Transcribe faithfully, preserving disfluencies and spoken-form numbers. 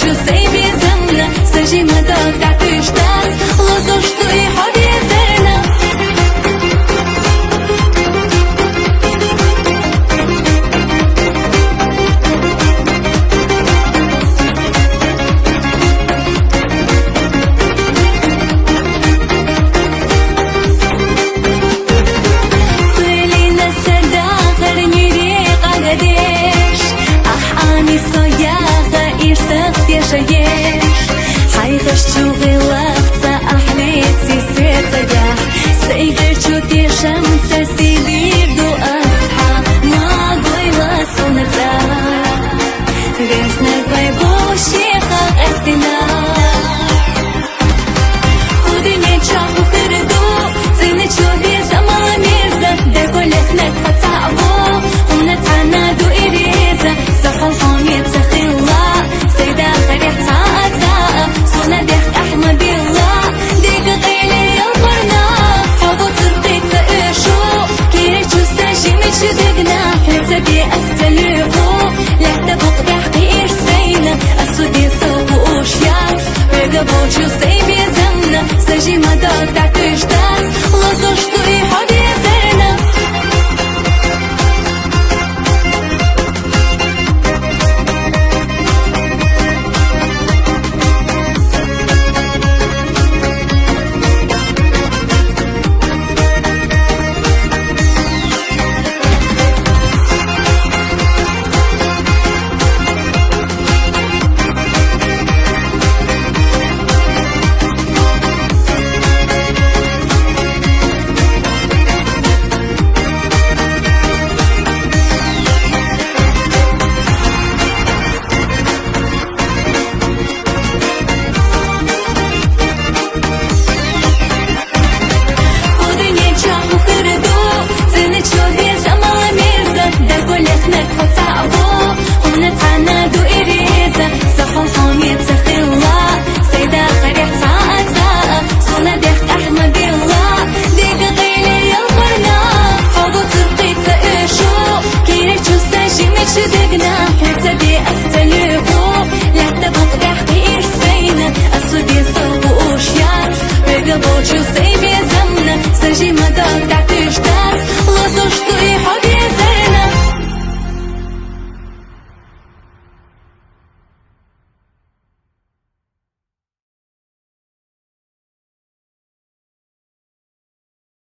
Чу сай безамна, са жимадог татуштас, лозушто и хо безерна. Пылина садагъар нури къагадеш, ахь ами сояга ирсах тешаеш. Хайгъаш чугъилахца ахьлици сецадяхь, сайгъар чу тешамца сидирду асхьа, ма гойла сунца. Веснаг бай бушиха къестина. Худине чаху хирду, цини чуби замала меза, деколехнек пацаво, умна цана ду иреза, сахал хоме цахила, сайда харех цаца, суна дех ахма билла, дега гъили ялбарна, хабу цуркица эшу, кире чуста жими чудегна, хеца би асталюху, лехта букъ дехки ирсейна, асуди соху ушьяс, бега болчу